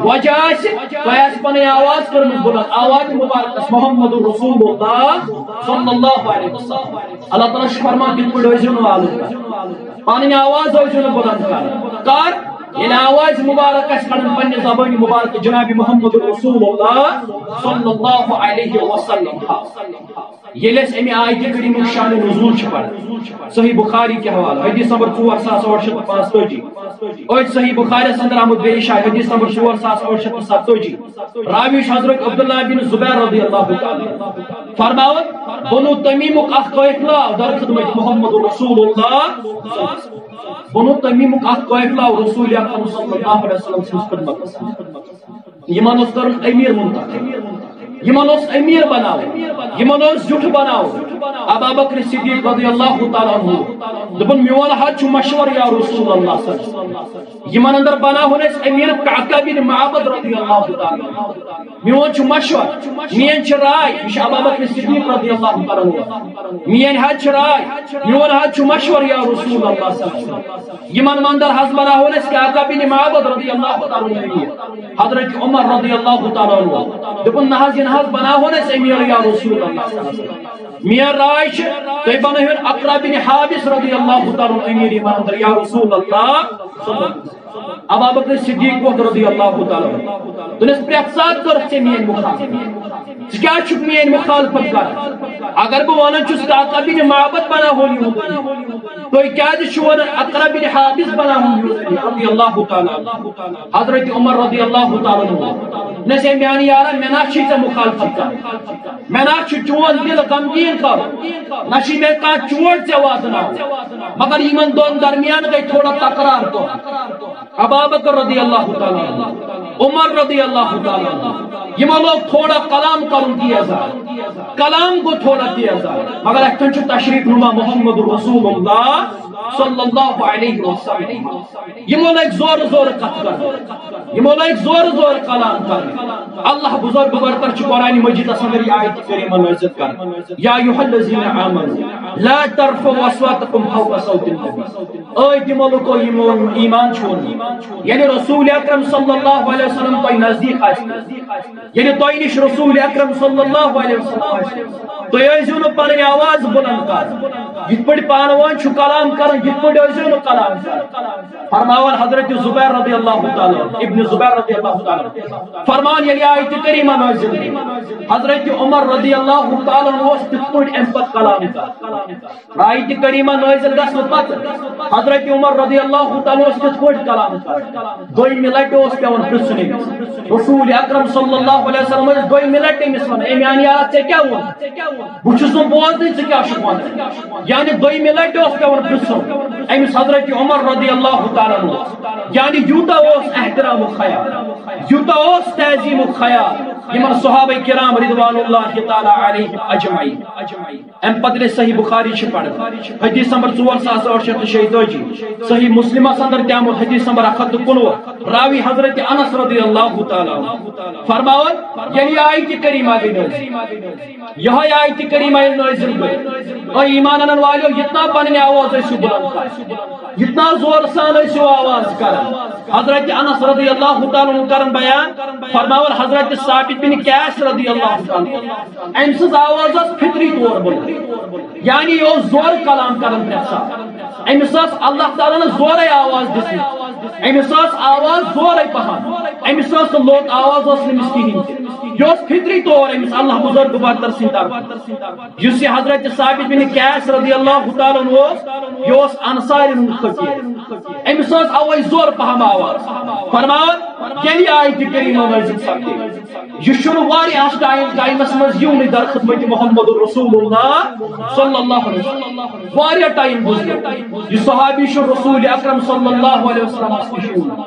وجہ آسہِ، تۄہہِ آسہِ پنٕنۍ آواز کٔرمٕژ بُلند، آواز مبارکس محمد رسول اللہ صلی اللہ علیہ وسلم۔ اللہ تعالیٰ چھُ فرمان، تِتھ پٲٹھۍ ٲسۍزیو نہٕ آلوٗد کران۔ پنٕنۍ آواز ٲسۍزیو نہٕ بُلند کران۔ کر؟ ییٚلہِ آواز مبارک آسہِ کڑان پننہِ زبٲنہِ مبارکہٕ جناب محمد رسول اللہ صلی اللہ علیہ وسلم۔ ییٚلہِ أسۍ اَمہِ آیتہِ کریٖمُک شان نزول چھِ پران، صحیح بخاری کہِ حوالہٕ، حدیث نمبر ژور ساس ٲٹھ شیٚتھ تہٕ پانٛژتٲجی، أتھۍ صحیح بخاریس اندر آمُت بیٚیہِ شاید حدیث نمبر ژور ساس ٲٹھ شیٚتھ تہٕ ستٲجی، راوی چھُ حضرت عبداللہ بن زبیر رضی اللہ تعالیٰ عنہ۔ فرماوان، بنو تمیمُک اکھ قٲفلہٕ آو در خدمت محمد رسول اللہ۔ بنو تمیمُک اکھ قٲفلہٕ آو رسول اکرم صلی اللہ علیہ وسلم سٕنٛدِس خدمتس منٛز۔ یِمن اوس کرُن امیر منتخب، یِمن اوس امیر بناوُن، یِمن اوس زیُٹھ بناوُن۔ ابا بکر صدیق رضی اللہ تعالیٰ عنہ دوٚپُن، میون حظ چھُ مشورٕ یا رسول اللہ صلی اللہ علیہ وسلم۔ یِمن اندر بناوہون أسۍ امیر قعقاع بن معبد رضی اللہ تعالیٰ عنہ۔ میون چھُ مشورٕ، میٲنۍ چھِ راے، یہِ چھُ ابا بکر صدیق رضی اللہ تعالیٰ عنہ۔ میٲنۍ حظ چھِ راے، میون حظ چھُ مشورٕ یا رسول اللہ صلی اللہ علیہ وسلم۔ یِمن اندر حظ بناوہون أسۍ قعقاع بن معبد رضی اللہ تعالیٰ عنہ امیر۔ حضرت عمر رضی اللہ تعالیٰ عنہ دوٚپُن، نہ حظ، یہِ نہ حظ بناوہون أسۍ امیر یا رسول اللہ۔ میٲنۍ راے چھِ، تُہۍ بنٲوِو اقرع بن حابس رضی اللہ تعالیٰ عنہ امیر ایمان اندر، یا رسول اللہ۔ ابا بکر صدیق ووت رضی اللہ تعالیٰ عنہ۔ دوٚپنس، پرٛٮ۪تھ ساتہٕ کٔرٕتھ ژےٚ میٲنۍ مخالفت۔ ژٕ کیٛازِ چھُکھ میٲنۍ مخالفت کران؟ اگر بہٕ ونان چھُس، کعقبہ بن معبد بناوہون یہودی، تُہۍ کیٛازِ چھِو ونان اقرع بن حابس بناوہون یہودی رضی اللہ تعالیٰ عنہ؟ حضرت عمر رضی اللہ تعالیٰ عنہ۔ نہ سے میانہِ یارا، مےٚ نہ چھِ ژےٚ مخالفت کران۔ مےٚ نہ چھُ چون دل غمگیٖن کرُن، نہ چھِ مےٚ کانٛہہ چوٹ ژےٚ واتناوُن۔ مگر یِمن دۄن درمیان گٔے تھوڑا تکرار تہٕ۔ ابا بکر رضی اللہ تعالیٰ عنہ، عمر رضی اللہ تعالیٰ عنہ، یِمو لوگ تھوڑا کلام کرُن تیزا۔ کلام گوٚو تھوڑا تیزا۔ مگر اتھ چھُ تشریف نما محمد رسول اللہ صلی اللہ علیہ وسلم۔ یِمو لٲگۍ زورٕ زورٕ کتھ کرنہِ، یِمو لٲگۍ زورٕ زورٕ کلام کرنہِ۔ اللہ بزرگ برتر چھُ قرآن مجیدس اندر یہِ آیت کریمہ نازل کران، یا ایھا الذین آمنوا لا ترفعوا اصواتکم فوق صوت النبی۔ اے تِمو لُکو یِمو ایمان چھُ اوٚنمُت، یعنی رسول اکرم صلی اللہ علیہ وسلم تۄہہِ نزدیٖک آسہِ، ییٚلہِ تۄہہِ نِش رسول اکرم صلی اللہ علیہ وسلم آسہِ، تُہۍ ٲسۍزیو نہٕ پنٕنۍ آواز بُلند کران۔ یِتھ پٲٹھۍ پانہٕ وٲنۍ چھُ کلام کران، یِتھ پٲٹھۍ ٲسۍزیو نہٕ کلام کران۔ فرماوان حضرت زبیر رضی اللہ تعالیٰ عنہ، ابن زبیر رضی اللہ تعالیٰ عنہ، فرمان ییٚلہِ آیت کریمہ نازل گٔے، حضرت عمر رضی اللہ تعالیٰ عنہ اوس تِتھ پٲٹھۍ اَمہِ پتہٕ کلام کران۔ آیت کریمہ نازل گژھنہٕ پتہٕ حضرت عمر رضی اللہ تعالیٰ عنہ اوس تِتھ پٲٹھۍ کلام کران۔ دوٚیمہِ لٹہِ اوس پٮ۪وان پرٛژھُن أمِس۔ رسول اکرم صلی اللہ علیہ وسلم ٲسۍ دوٚیمہِ لٹہِ أمِس ونان، "اے میانہِ یارا، ژےٚ کیٛاہ ووٚن؟ بہٕ چھُس نہٕ بوزنٕے، ژٕ کیٛاہ چھُکھ ونان؟" یعنی دوٚیمہِ لٹہِ اوس پٮ۪وان پرٛژھُن أمِس حضرت عمر رضی اللہ تعالیٰ عنہ۔ یعنی یوٗتاہ اوس احترامُک خیال، یوٗتاہ اوس تعظیٖمُک خیال یِمن صحابہ کرام رضوان اللہ تعالیٰ علیہم اجمعین۔ امہِ پتہٕ ییٚلہِ صحیح بخاری چھِ پران، حدیث نمبر ژور ساس ٲٹھ شیٚتھ تہٕ شیٚیہِ تٲجی، صحیح مسلمس اندر تہِ آمُت حدیث نمبر اکھ ہتھ تہٕ کُنوُہ، راوی حضرت انس رضی اللہ تعالیٰ عنہ فرماوان، ییٚلہِ یہِ آیت کریمہ گٔے نازل، یِہوٚے آیت کریمہ ییٚلہِ نازل گٔے، اے ایمان انن والیو، یتنا پنٕنۍ آواز ٲسِو بلند کران، یتنا زور سان ٲسِو آواز کران۔ حضرت انس رضی اللہ تعالیٰ عنہ کران بیان، فرماوان حضرت ثابت بن قیس رضی اللہ تعالیٰ عنہ، أمۍ سٕنٛز آواز ٲس فطری طور بلند، یعنی یہِ اوس زورٕ کلام کران پرٛٮ۪تھ ساتہٕ۔ أمِس ٲس اللہ تعالیٰ ہن زورے آواز دِژمٕژ، أمِس ٲس آواز زورے پہم، أمِس ٲس نہٕ لوٚت آواز ٲس نہٕ أمِس کِہیٖنۍ تہِ۔ یہِ اوس فطری طور أمِس اللہ بزرگ برتر سٕنٛدِ طرفہٕ۔ یُس یہِ حضرت ثابت بن قیس رضی اللہ تعالیٰ عنہ اوس، یہِ اوس انصارن ہُنٛد فقیٖر۔ أمِس ٲس اوے زورٕ پہم آواز۔ فرمان، ییٚلہِ آیت کریمہ نازل سپدے، یہِ چھُنہٕ واریاہس ٹایم، ٹایمس منٛز یِونٕے در خدمت محمد رسول اللہ صلی اللہ علیہ وسلم۔ واریاہ ٹایم گُزریو۔ یہِ صحابی چھُ رسول اکرم صلی اللہ علیہ وسلمس نِش یِوان۔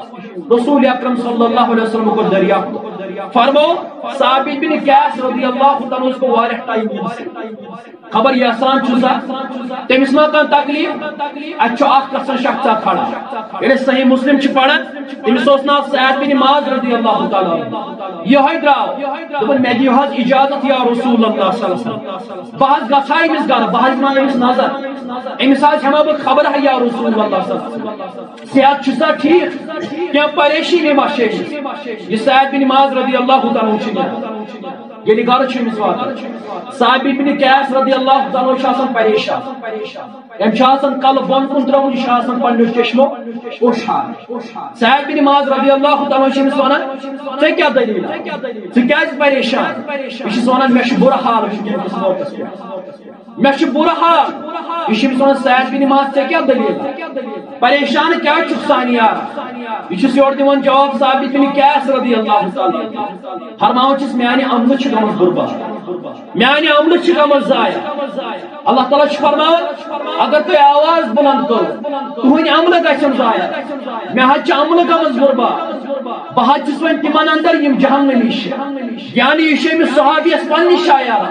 رسول اکرم صلی اللہ علیہ وسلم کوٚر دریافت۔ فرمو، ثابت بن قیس رضی اللہ تعالیٰ عنہ اوس واریاہ ٹایم یِنہٕ سۭتۍ۔ خبر یژھان چھُ سا، تٔمِس ما کانٛہہ تکلیف؟ اَتہِ چھُ اکھ قسم شخصا کھڑا۔ ییٚلہِ صحیح مسلم چھِ پران، تٔمِس اوس ناو سعد بن معاذ رضی اللہ تعالیٰ عنہ۔ یِہوٚے درٛاو، دوٚپُن، "مےٚ دِیِو حظ اجازت یا رسول اللہ صلی اللہ علیہ وسلم۔ بہٕ حظ گژھٕ ہا أمِس گرٕ، بہٕ حظ دِمہٕ ہا أمِس نظر۔ أمِس حظ ہٮ۪مہٕ ہا بہٕ خبر ہا یا رسول اللہ صلی اللہ علیہ وسلم۔ صحت چھُ سا ٹھیٖک؟ کینٛہہ پریشٲنی ما چھِ أمِس؟" یہِ سعد بن معاذ رضی اللہ تعالیٰ عنہ چھُ نیران۔ ییٚلہِ گرٕ چھُ أمِس واتان، ثابت بن قیس رضی اللہ تعالیٰ عنہ چھُ آسان پریشان۔ أمۍ چھُ آسان کلہٕ بۄن کُن ترٛوومُت، یہِ چھُ آسان پننیو چشمو اوٚش ہاران۔ سعد بن معاذ رضی اللہ تعالیٰ عنہ چھُ أمِس ونان، "ژےٚ کیٛاہ دٔلیٖل؟ ژٕ کیٛازِ پریشان؟" یہِ چھُس ونان، "مےٚ چھُ بُرٕ حال وٕنکیٚن کِس موقعس پٮ۪ٹھ۔ مےٚ چھُ بُرٕ حال۔" یہِ چھُ أمِس ونان، "سعد بن معاذ، ژےٚ کیٛاہ دٔلیٖل؟ پریشان کیٛازِ چھُکھ سانہِ یارٕ؟" یہِ چھُس یورٕ دِوان جواب ثابت بن قیس رضی اللہ تعالیٰ عنہ۔ فرماوان چھُس، "میانہِ عملہٕ چھِ گٔمٕژ برباد، میانہِ عملہٕ چھِ گٔمٕژ ضایع۔" اللہ تعالیٰ چھُ فرماوان، اگر تُہۍ آواز بُلند کٔرِو، تُہنٛدۍ عملہٕ گژھن ضایع۔ مےٚ حظ چھِ عملہٕ گٔمٕژ برباد۔ بہٕ حظ چھُس وۄنۍ تِمن اندر یِم جہنمی چھِ۔ یعنی یہِ چھُ أمِس صحابیَس پننہِ شایَر،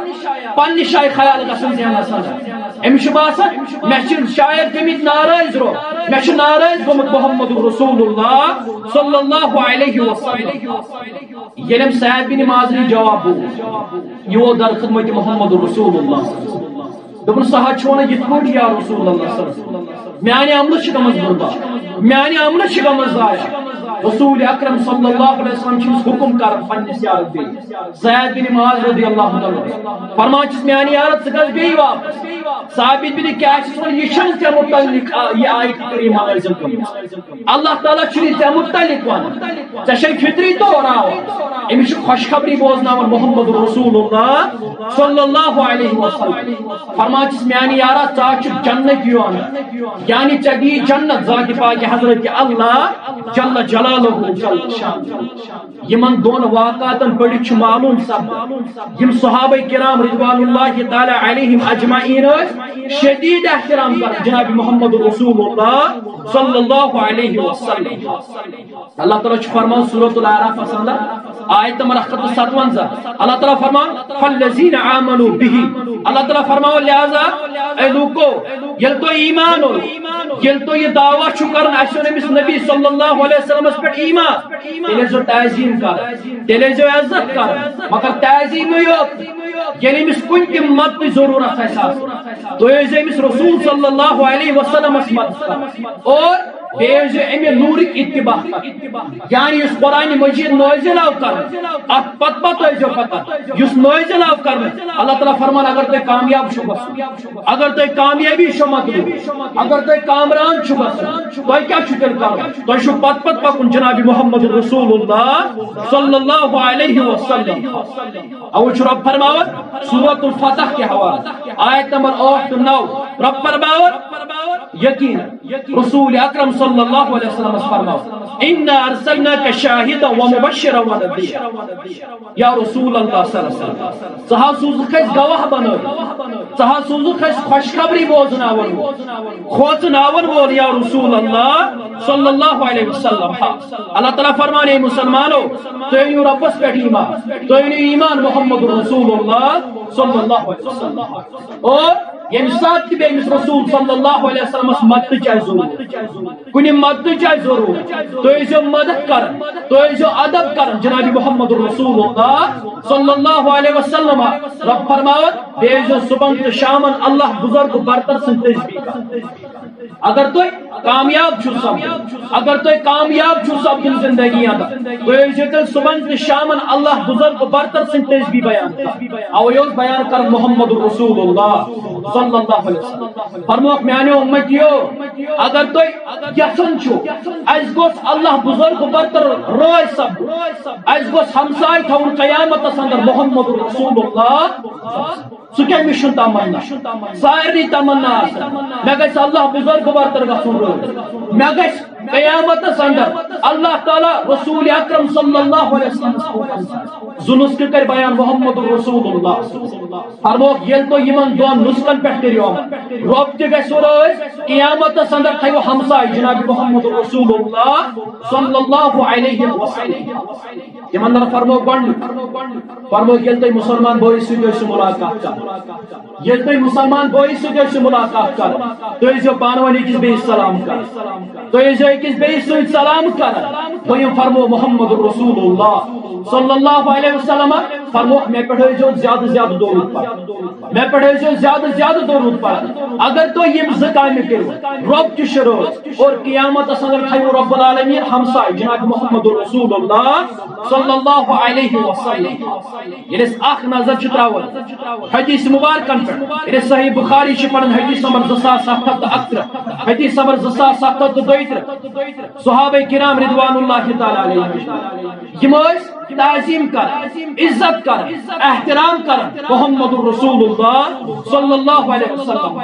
پننہِ شایہِ خیال گژھان ذہنَس اندر۔ أمِس چھُ باسان، مےٚ چھِ شاید گٔمٕتۍ ناراض رۄب، مےٚ چھُ ناراض گوٚمُت محمد رسول اللہ صلی اللہ علیہ وسلم۔ ییٚلہِ أمۍ سعد بن معاذ نہِ جواب بوٗز، یہِ ووت در خدمت محمد رسول اللہ صلی اللہ علیہ وسلم۔ دوٚپُن، "سُہ حظ چھُ وَنان یِتھ پٲٹھۍ یا رسول اللہ صلی اللہ علیہ وسلم، میانہِ عملہٕ چھِ گٔمٕژ برباد، میانہِ عملہٕ چھِ گٔمٕژ ضایع۔" رسول اکرم صلی اللہ علیہ وسلم چھُ أمِس حکم کران پننِس یارس بیٚیہِ زید بن معاذ رضی اللہ تعالیٰ عنہ۔ فرمان چھُس، میانہِ یارس، ژٕ گژھ بیٚیہِ واپس۔ ثابت بن قیس چھُس وَنان، یہِ چھَنہٕ ژےٚ مُتعلق آ-، یہِ آیت کریمہ نازل گٔمٕژ۔ اللہ تعالیٰ چھُنہٕ ژےٚ مُتعلق وَنان، ژےٚ چھے فطری طور آو۔ أمِس چھُ خوشخبری بوزناوان محمد رسول اللہ صلی اللہ علیہ وسلم۔ فرمان چھُس، میانہِ یارا، ژٕ چھُکھ جنت یِوان، یعنی ژےٚ دِیہِ جنت ذات پاک حضرت اللہ جل جلالہ جل شان۔ یِمن دۄن واقعاتن پٔرِتھ چھُ معلوم سپدان، یِم صحابہ کرام رضوان اللہ تعالیٰ علیہم اجمعین ٲسۍ شدید احترام کران جناب محمد رسول اللہ صلی اللہ علیہ وسلم۔ اللہ تعالیٰ چھُ فرمان سورۃ الاعراف اندر، آیت نمبر اکھ ہتھ تہٕ ستونزہ، اللہ تعالیٰ فرمان، فالذین آمنوا بہ۔ اللہ تعالیٰ فرماوان، لہذا اے لوکو، ییٚلہِ تۄہہِ ایمان اوٚن، ییٚلہِ تۄہہِ یہِ دعویٰ چھُ کران، اَسہِ اوٚن أمِس نبی صلی اللہ علیہ وسلمس پٮ۪ٹھ ایمان، تیٚلہِ ٲسۍزیو تعظیم کران، تیٚلہِ ٲسۍزیو عزت کران، مگر تعظیٖمٕے یوت، ییٚلہِ أمِس کُنہِ تہِ مدتٕچ ضروٗرت آسہِ آسان، تُہۍ ٲسۍزیو أمِس رسول صلی اللہ علیہ وسلمس مدد کران اور بیٚیہِ ٲسۍزیو اَمہِ نوٗرٕکۍ اتباع کران۔ یعنی یُس قرآن مجید نٲزِل آو کرنہٕ، اتھ پتہٕ پتہٕ ٲسۍزیو پکان۔ یُس نٲزِل آو کرنہٕ، اللہ تعالیٰ فرمان، اگر تُہۍ کامیاب چھِو گژھُن، اگر تُہۍ کامیابی چھو مطلوب، اگر تُہۍ کامران چھِو گژھُن، تۄہہِ کیٛاہ چھُ تیٚلہِ کرُن؟ تۄہہِ چھُو پتہٕ پتہٕ پکُن جناب محمد رسول اللہ صلی اللہ علیہ وسلم۔ اوٕ چھُ رب فرماوان سورۃ الفتح کہِ حوالہٕ، آیت نمبر ٲٹھ تہٕ نو، رب فرماوان، یقین رسول اکرم صلی اللہ علیہ وسلم فرماو، انا ارسلناک شاہدا و مبشرا و نذیرا۔ یا رسول اللہ صلی اللہ علیہ وسلم، ژٕ ہا سوٗزُکھ اَسہِ گواہ بنٲوِتھ، ژٕ ہا سوٗزُکھ اَسہِ خوشخبری بوزناوَن وول، کھوژناوَن وول، یا رسول اللہ صلی اللہ علیہ وسلم۔ اللہ تعالیٰ فرمان، اے مسلمانو، تُہۍ أنِو ربس پٮ۪ٹھ ایمان، تُہۍ أنِو ایمان محمد رسول اللہ صلی اللہ علیہ وسلم۔ اور ییٚمہِ ساتہٕ تہِ بیٚیہِ أمِس رسول صلی اللہ علیہ وسلمس مدتٕچ آسہِ ضروٗرت، کُنہِ مدتٕچ آسہِ ضروٗرت، تُہۍ ٲسۍزیو مدد کران، تُہۍ ٲسۍزیو ادب کران جناب محمد رسول اللہ صلی اللہ علیہ وسلم۔ رب فرماوت، بیٚیہِ ٲسۍزیو صبحن تہٕ شامن اللہ بزرگ برتر سٕنٛز تسبیح کران۔ اگر تُہۍ کامیاب چھُو سپدُن، اگر تُہۍ کامیاب چھُو سپدُن زندگی اندر، تُہۍ ٲسۍزیو تیٚلہِ صبحن تہٕ شامن اللہ بزرگ برتر سٕنٛز تسبیح بیان کران۔ اوے اوس بیان کران محمد رسول اللہ صلی اللہ علیہ وسلم۔ فرموکھ، میانیو امتیو، اگر تُہۍ یژھان چھِو، اَسہِ گوٚژھ اللہ بزرگ برتر رٲضۍ سپدُن، اَسہِ گوٚژھ ہمساے تھاوُن قیامتس اندر محمد رسول اللہ۔ سُہ کیٛاہ، مےٚ چھُنہٕ تمنا، سارنٕے تمنا آسان، مےٚ گژھِ اللہ بزرگ برتر گژھُن رٲضۍ، مےٚ گژھِ قیامتس اندر اللہ تعالیٰ رسول اکرم صلی اللہ علیہ وسلم۔ زٕ نسخہٕ کرِ بیان محمد رسول اللہ۔ فرموکھ، ییٚلہِ تُہۍ یِمن دۄن نسخن پٮ۪ٹھ کٔرِو عمل، رۄب تہِ گژھِ رٲضۍ، قیامتس اندر تھٲیِو ہمساے جناب محمد رسول اللہ صلی اللہ علیہ وسلم۔ تِمن اندر فرموو گۄڈٕنیُک، فرموو، ییٚلہِ تُہۍ مُسلمان بٲیِس سۭتۍ ٲسِو مُلاقات کران، ییٚلہِ تُہۍ مُسلمان بٲیِس سۭتۍ ٲسِو مُلاقات کران، تُہۍ ٲسۍزیو پانہٕ ؤنۍ أکِس بیٚیِس سلام کران، تُہۍ ٲسۍزیو أکِس بیٚیِس سۭتۍ سلام کران۔ دوٚیِم فرموو محمد رسول اللہ صلی اللہ علیہ وسلم، فرمووُکھ، مےٚ پٮ۪ٹھ ٲسۍزیو زیادٕ زیادٕ درود پران، مےٚ پٮ۪ٹھ ٲسۍزیو زیادٕ زیادٕ درود پران۔ اگر تُہۍ یِم زٕ کامہِ کٔرِو، رۄب تہِ چھُ رٲضۍ اور قیامتس اندر تھٲیِو رب العالمین ہمساے جناب محمد رسول اللہ صلی اللہ علیہ وسلم۔ ییٚلہِ أسۍ اکھ نظر چھِ تراوان حدیث مبارکن پٮ۪ٹھ، ییٚلہِ أسۍ صحیح بخاری چھِ پران، حدیث نمبر زٕ ساس ستھ ہتھ تہٕ اکترٕہ، حدیث نمبر زٕ ساس ستھ ہتھ تہٕ دۄیہِ ترٕہ، صحابہ کرام رضوان اللہ تعالیٰ علیہم اجمعین، یِم ٲسۍ تعظیم کران، عزت کران، احترام کران محمد رسول اللہ صلی اللہ علیہ وسلم۔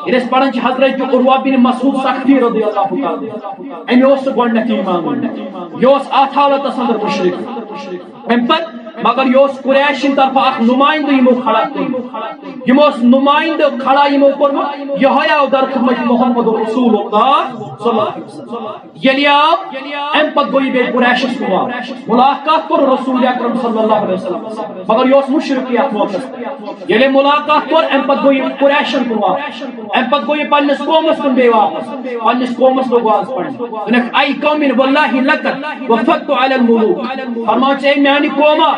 ییٚلہِ أسۍ پران چھِ حضرت عروہ بن مسعود ثقفی رضی اللہ تعالیٰ عنہ، أمۍ اوس سُہ گۄڈٕنیتھ ایمان اوٚنمُت۔ یہِ اوس اتھ حالتس اندر مشرک۔ امہِ پتہٕ، مگر یہِ اوس قریشن طرفہٕ اکھ نمائندٕ یِمو کھڑا کوٚرمُت۔ یِمو اوس نمائندٕ کھڑا یِمو کوٚرمُت، یِہوٚے آو در خدمت محمد رسول اللہ صلی اللہ علیہ وسلم۔ ییٚلہِ آو، امہِ پتہٕ گوٚو یہِ بیٚیہِ قریشس کُن واپس۔ ملاقات کوٚر رسول اکرم صلی اللہ علیہ وسلم، مگر یہِ اوس مشرک یتھ موقعس پٮ۪ٹھ۔ ییٚلہِ ملاقات کوٚر، امہِ پتہٕ گوٚو یہِ قریشن کُن واپس۔ امہِ پتہٕ گوٚو یہِ پننِس قومس کُن بیٚیہِ واپس۔ پننِس قومس لوٚگ واز پرنہِ۔ دوٚپنکھ، اے قوم واللہ لقد وفدت علی الملوک۔ فرمان چھُ، اے میانہِ قوما،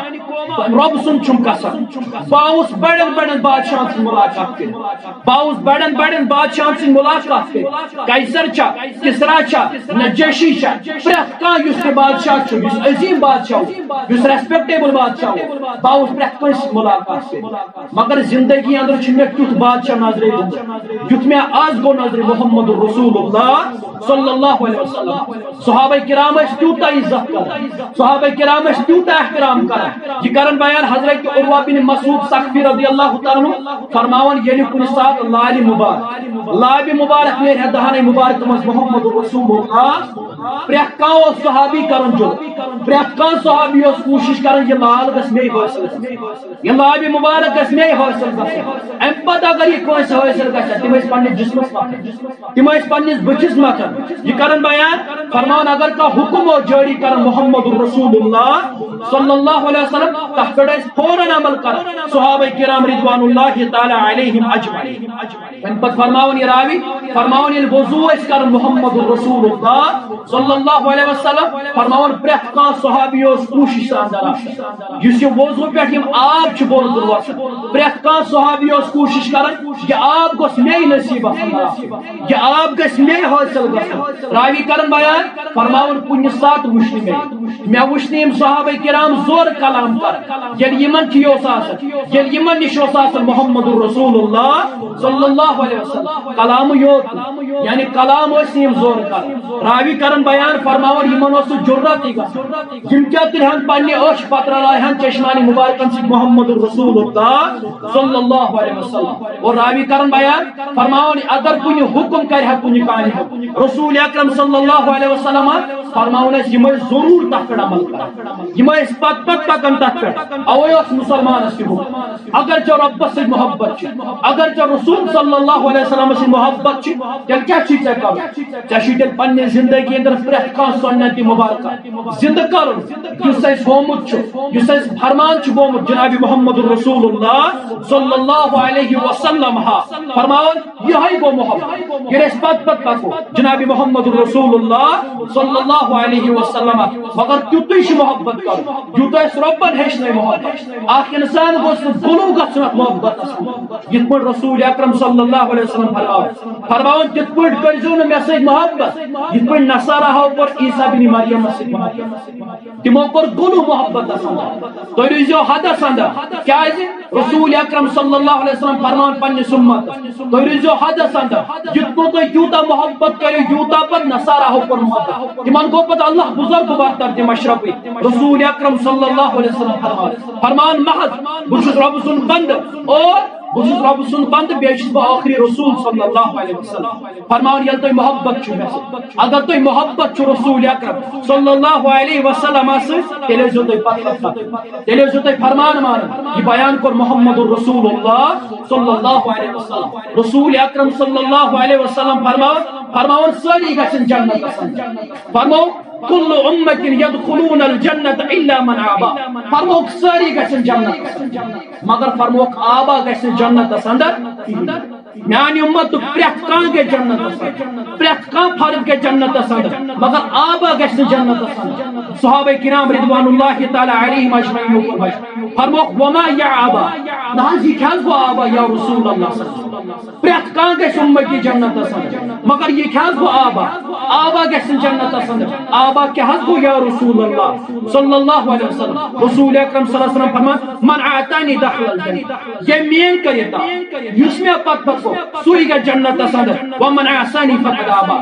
رۄب سُنٛد چھُم قسم، بہٕ آوُس بڑٮ۪ن بڑٮ۪ن بادشاہن سۭتۍ ملاقات کٔرِتھ۔ بہٕ آوُس بڑٮ۪ن بڑٮ۪ن بادشاہن سۭتۍ ملاقات کٔرِتھ۔ قیصر چھا، کسرا چھا، نجاشی چھا، پرٛٮ۪تھ کانٛہہ یُس تہِ بادشاہ چھُ، یُس عظیٖم بادشاہ اوس، یُس ریسپیکٹیبل بادشاہ اوس، بہٕ آوُس پرٛٮ۪تھ کٲنٛسہِ سۭتۍ ملاقات کٔرِتھ۔ مگر زندگی اندر چھُ مےٚ تیُتھ بادشاہ نظرِ گوٚمُت، یُتھ مےٚ آز گوٚو نظرِ محمد رسول اللہ صلی اللہ علیہ وسلم۔ صحابہ کرام ٲسۍ تیوٗتاہ عزت کران، صحابہ کرام ٲسۍ تیوٗتاہ احترام کران۔ یہِ کرن بیان حضرت عروہ بن مسعود ثقفی رضی اللہ تعالیٰ عنہ فرماوان، ییٚلہِ کُنہِ ساتہٕ لالہِ مبارک، لابِ مبارک نیرِ ہا دہانَے مبارک منٛز محمد رسول اللہ، پرٛٮ۪تھ کانٛہہ اوس صحابی کران جُرم، پرٛٮ۪تھ کانٛہہ صحابی اوس کوٗشش کران، یہِ لال گژھِ مے حٲصِل گژھُن، یہِ لابِ مبارک گژھِ مے حٲصِل گژھُن۔ اَمہِ پتہٕ اگر یہِ کٲنٛسہِ حٲصِل گژھِ ہا، تِم ٲسۍ پننِس جسمس پٮ۪ٹھ تِم ٲسۍ پننِس بٕتھِس متھان۔ یہِ کرن بیان فرماوان، اگر کانٛہہ حُکم اوس جٲری کران محمد رسول اللہ صلی اللہ علیہ وسلم، تتھ پٮ۪ٹھ ٲسۍ فوراً عمل کران صحابہ کرام رضوان اللہ تعالیٰ علیہم اجمعین۔ تمہِ پتہٕ فرماوان یہِ راوی، فرماوان ییٚلہِ وضوٗ ٲسۍ کران محمد رسول اللہ صلی اللہ علیہ وسلم، فرماوان پرٛٮ۪تھ کانٛہہ صحابی اوس کوٗشش سان کران۔ یُس یہِ وضوٗ پٮ۪ٹھ یِم آب چھِ بۄن کُن وَسان، پرٛٮ۪تھ کانٛہہ صحابی اوس کوٗشِش کران، یہِ آب گوٚژھ مے نصیٖب آسُن، یہِ آب گژھِ مے حٲصِل گژھُن۔ راوی کران بیان، فرماوان، کُنہِ ساتہٕ وٕچھ نہٕ مےٚ، مےٚ وٕچھ نہٕ یِم صحابہ کرام زورٕ کلام کران، ییٚلہِ یِمن تھی اوس آسان، ییٚلہِ یِمن نِش اوس آسان محمد رسول اللہ صلی اللہ علیہ وسلم، کلامٕے یوت نہٕ، یعنی کلام ٲسۍ نہٕ یِم زورٕ کران۔ راوی کران بیان، فرماوان، یِمن اوس نہٕ جُرتٕے گژھان۔ یِم کیٛاہ تُلہن پننہِ أچھ پتہٕ رلایہن چشمانِ مبارکن سۭتۍ محمد رسول اللہ صلی اللہ علیہ وسلم۔ اور راوی کرن بیان فرماوان، اگر کُنہِ حکم کرِ ہا کُنہِ کامہِ ہُنٛد، رسول اکرم صلی اللہ علیہ وسلم فرماوان ٲسۍ، یِم ٲسۍ ضروٗر تتھ پٮ۪ٹھ عمل کران، یِم ٲسۍ پتہٕ پتہٕ پکان تتھ پٮ۪ٹھ۔ اوے اوس مسلمانس تہِ حکم، اگر ژےٚ رۄبس سۭتۍ محبت چھِ، اگر ژےٚ رسول صلی اللہ علیہ وسلم سۭتۍ محبت چھِ، تیٚلہِ کیٛاہ چھُے ژےٚ کرُن؟ ژےٚ چھُے تیٚلہِ پننہِ زندگی اندر پرٛٮ۪تھ کانٛہہ سنت مبارکہ زندٕ کرُن، یُس اَسہِ ہومُت چھُ، یُس اَسہِ فرمان چھُ گوٚمُت جناب محمد رسول اللہ صلی اللہ علیہ وسلم ہا۔ فرماوان، یِہوٚے گوٚو محبت۔ ییٚلہِ أسۍ پتہٕ پتہٕ پکو جناب محمد رسول اللہ صلی اللہ علیہ وسلم، مگر تیُتُے چھُ محبت کرُن، یوٗتاہ اَسہِ رۄبن ہیٚچھنٲے محبت۔ اکھ انسان گوٚژھ نہٕ غلو گژھُن اتھ محبتس منٛز۔ یِتھ پٲٹھۍ رسول اکرم صلی اللہ علیہ وسلم فرماوان، فرماوان، تِتھ پٲٹھۍ کٔرۍزیو نہٕ مےٚ سۭتۍ محبت، یِتھ پٲٹھۍ نصاراہو کوٚر عیسیٰ بن مریمس سۭتۍ محبت۔ تِمو کوٚر غلو محبتس اندر۔ تُہۍ روٗزیو حدس اندر۔ کیازِ؟ رسول اکرم صلی اللہ علیہ وسلم فرمان پننِس اُمتس، تُہۍ روٗزیو حدس اندر۔ یِتھ پٲٹھۍ تُہۍ تیوٗتاہ محبت کٔرِو، یوٗتاہ پتہٕ نصاراہو کوٚر محبت۔ تِمن گوٚو پتہٕ اللہ بزرگ برتر تہِ مشرفٕے۔ رسول اکرم صلی اللہ علیہ وسلم فرمان، فرمان محض، بہٕ چھُس رۄبہٕ سُنٛد بندٕ اور بہٕ چھُس رۄبہٕ سُنٛد بندٕ، بیٚیہِ چھُس بہٕ ٲخری رسول صلی اللہ علیہ وسلم۔ فرماوان، ییٚلہِ تۄہہِ محبت چھُ مےٚ سۭتۍ، اگر تۄہہِ محبت چھُ رسول اکرم صلی اللہ علیہ وسلم سۭتۍ، تیٚلہِ ٲسۍزیو تُہۍ پتہٕ پتہٕ پکان۔ تیٚلہِ ٲسۍزیو تُہۍ فرمان مانان۔ یہِ بیان کوٚر محمد رسول اللہ صلی اللہ علیہ وسلم۔ رسول اکرم صلی اللہ علیہ وسلم فرماوان، فرماوان، سٲری گژھن جنتس اندر۔ فرمو، کل امتی یدخلون الجنت الا من آبا۔ فرموک، سٲری گژھن جنتس اندر، مگر فرموک، آبا گژھِ نہٕ جنتس اندر کِہیٖنۍ۔ میانہِ اُمتُک پرٛٮ۪تھ کانٛہہ گژھِ جنتس اندر، پرٛٮ۪تھ کانٛہہ فرد گژھِ جنتس اندر، مگر آبا گژھِ نہٕ جنتس اندر۔ صحابہ کرام رضوان اللہ تعالیٰ علیہم اجمعین فرموک، وما یا آبا، نہ حظ، یہِ کیٛاہ حظ گوٚو آبا یا رسول اللہ صلی اللہ علیہ وسلم؟ پرٛٮ۪تھ کانٛہہ گژھِ اُمتی جنتس اندر، مگر یہِ کیٛاہ حظ گوٚو آبا؟ آبا گژھِ نہٕ جنتس اندر۔ آبا کیٛاہ حظ گوٚو یا رسول اللہ صلی اللہ علیہ وسلم؟ رسول اکرم صلی اللہ علیہ وسلم فرمان، من اعطانی دخل الجنہ، ییٚمۍ میٲنۍ کٔر اطاعت، یُس مےٚ پتہٕ پتہٕ گوٚو، سُے گژھِ جنتس اندر۔ ومن عصانی فقد آبا،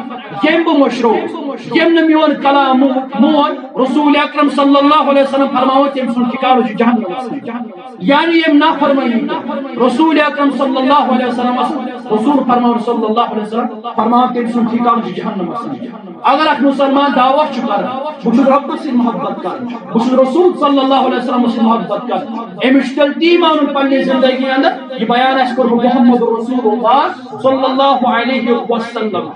ییٚمۍ بہٕ مٔشرووُس، ییٚمۍ نہٕ میون کلام مو-، مون، رسول اکرم صلی اللہ علیہ وسلم فرماوان، تٔمۍ سُنٛد ٹھکانہٕ چھُ جہنمس اندر۔ یعنی ییٚمۍ نافرمٲنی کٔر رسول اکرم صلی اللہ علیہ وسلمس، رسول فرماوان صلی اللہ علیہ وسلم فرماوان، تٔمۍ سُنٛد ٹھکانہٕ چھُ جہنمس منٛز۔ اگر اکھ مسلمان دعویٰ چھُ کران، بہٕ چھُس رۄبس سۭتۍ محبت کران، بہٕ چھُس رسول صلی اللہ علیہ وسلمس سۭتۍ محبت کران، أمِس چھُ تیٚلہِ تی مانُن پننہِ زندگی اندر، یہِ بیان آسہِ کوٚرمُت محمد رسول اللہ صلی اللہ علیہ وسلم۔